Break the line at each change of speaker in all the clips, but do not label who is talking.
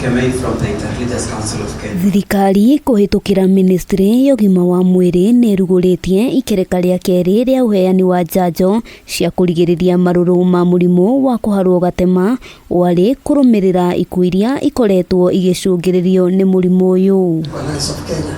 Kemei from the Interreligious Council of Kenya.
Thirikari kũhĩtũkĩra ministry ya ũgima wa mwĩrĩ nĩ ĩrugũrĩtie ikereka rĩa kerĩ rĩa ũheani wa njanjo cia kũrigĩrĩria marũrũ ma mũrimũ wa kũharwo gatema warĩ kũrũmĩrĩra ikuũ iria ikoretwo igĩcũngĩrĩrio nĩ mũrimũ ũyũ.
Alliance of Kenya.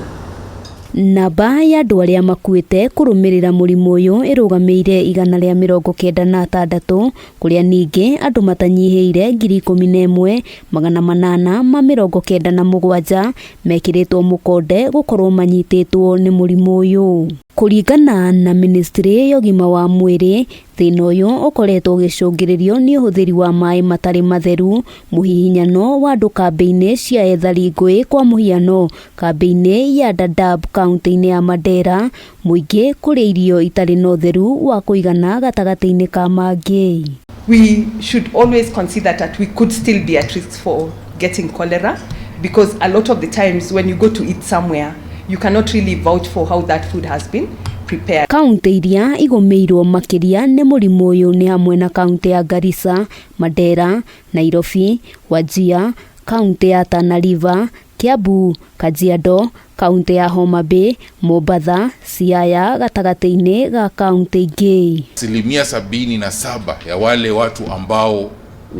Namba ya andũ arĩa makuĩte kũrũmĩrĩra mũrimũ ũyũ ĩrũgamĩire 196, kũrĩa ningĩ andũ matanyihĩire 11,897 mekĩrĩtwo mũkonde gũkorwo manyitĩtwo nĩ mũrimũ ũyũ. Kũringana na ministry ya ũgima wa mwĩrĩ, thĩna ũyũ ũkoretwo ũgĩcũngĩrĩrio nĩ ũhũthĩri wa maĩ matarĩ matheru, mũhihinyano wa andũ kambĩ-inĩ cia ethari ngũĩ, kwa mũhiano kambĩ-inĩ ya Dadaab kaunti-inĩ ya Mandera, mũingĩ kũrĩa irio itarĩ na ũtheru wa kũigana gatagatĩ-inĩ ka mangĩ.
We should always consider that we could still be at risk for getting cholera, because a lot of the times when you go to eat somewhere, you cannot really vouch for how that food has been prepared.
Kaunti iria igũmĩirwo makĩria nĩ mũrimũ ũyũ nĩ hamwe na kaunti ya Garissa, Mandera, Nairobi, Wajir, kaunti ya Tana River, Kiambu, Kajiado, kaunti ya Homa Bay, Mombatha, Siaya gatagatĩ-inĩ ga kaunti ingĩ.
77% ya wale watu ambao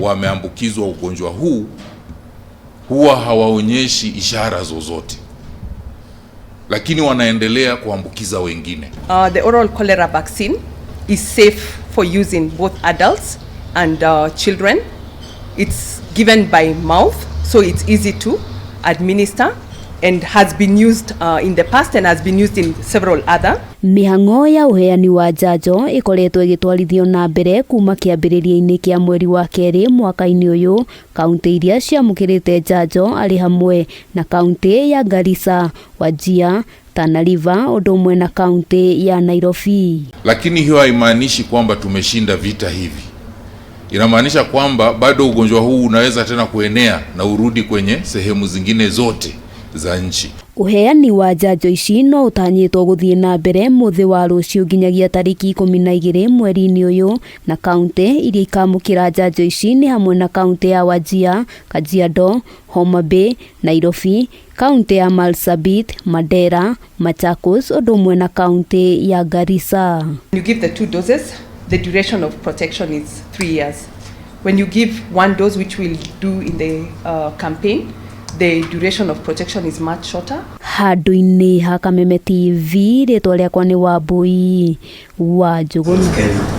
wameambukizwa ugonjwa huu huwa hawaonyeshi ishara zozote, lakini wanaendelea kuambukiza wengine.
The oral cholera vaccine is safe for use in both adults and children. It's given by mouth, so it's easy to administer and has been used in the past and has been used in several other
Mĩhang'o ya ũheani wa njanjo ĩkoretwo ĩgĩtwarithio na mbere kuma kĩambĩrĩria-inĩ kĩa mweri wa kerĩ mwaka-inĩ ũyũ. Kaunti iria ciamũkĩrĩte njanjo arĩ hamwe na kaunti ya Garissa, Wajir, Tana River ũndũ ũmwe na kaunti ya Nairobi.
Lakini hiyo haimaanishi kwamba tumeshinda vita hivi. Inamaanisha kwamba bado ugonjwa huu unaweza tena kuenea na urudi kwenye sehemu zingine zote za nchi.
Ũheani wa njanjo ici no ũtanyĩtwo gũthiĩ na mbere mũthĩ wa rũciũ nginyagia tarĩki 12 mweri-inĩ ũyũ, na kaunti iria ikamũkĩra njanjo ici nĩ hamwe na kaunti ya Wajir, Kajiado, Homa Bay, Nairobi, kaunti ya Marsabit, Mandera, Machakos ũndũ ũmwe na kaunti ya Garissa.
When you give the two doses, the duration of protection is 3 years. When you give one dose, which we'll do in the campaign, the duration of protection is much shorter.
Handũ-inĩ ha Kameme TV, rĩtwa rĩakwa nĩ Wambui wa Njũgũna.
Kenya.